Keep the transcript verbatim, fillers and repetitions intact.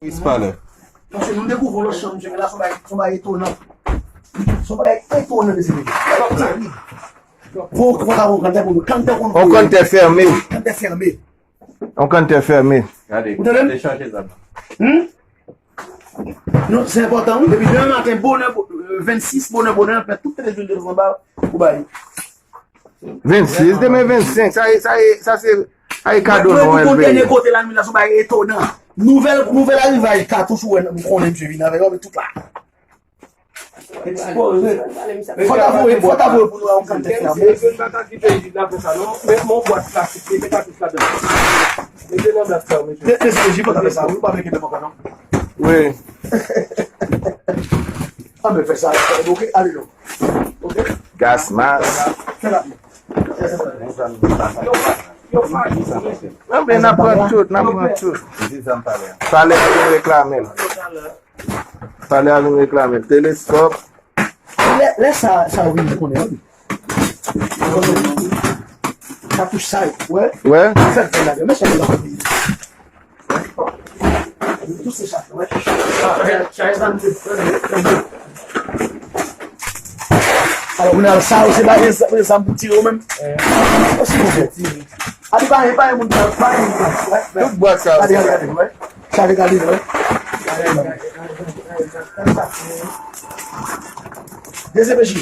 Maurice Palais. Paske nou dekouvri yon lòt chanm, mesye, men la, se yon bagay, se yon bagay etonan. Se yon bagay etonan, mesye. Fò, fò ta yon kantè pou nou. Kantè pou nou. Yon kantè fèmen. Kantè fèmen. Yon kantè fèmen. Gade, Ou tande m? te chanje zam. Hmm? Non, se enpòtan, wi. Depi demen maten, bonè, bo- euh, vennsis, bonè, bonè, anpè, tout televizyon de anba, ou bay. Vennsis, demen vennsenk. Sa e, sa e, sa se, sa e kado Mwen, nou mwen, pou L V. Dènye kote la, nou la, se yon bagay etonan. Nouvèl, nouvèl arivaj katouch ou wè, nou konnen misye vin avè yo, men tout la. Ekspoze. Fò ta voye, fò ta voye pou nou wè yon kantè fèmen. Yon bagay ki te di la fè sa non. Men mon bwat plastik, mete katouch ladan. Mete nan bwat sa, mesye. De, de, de, fò ta fè sa, wi, pa vle kenbe ankò non. Wi. A, men fè sa, ok, ale non. Ok? Gas mas. Fè rapid. Yo pa di, mesye. Non, men n ap pran tout, n ap pran tout. Di zam pale. Palè a vin reklame l. Palè a vin reklame l. Teleskòp. Lè, lè sa, sa vin konnen, wi. Katouch sa, wè. Wè. Fè l fè la, men sa la. Tout se sa, wè. Alò, kounye a, sa, se pa gen zam pou tire ou menm. Osi bon fè. A di pa gen, pa gen moun, pa gen moun, wè. Tout bwat sa. Gade, gade, gade, wè. Sa, gade, wè. D C P J.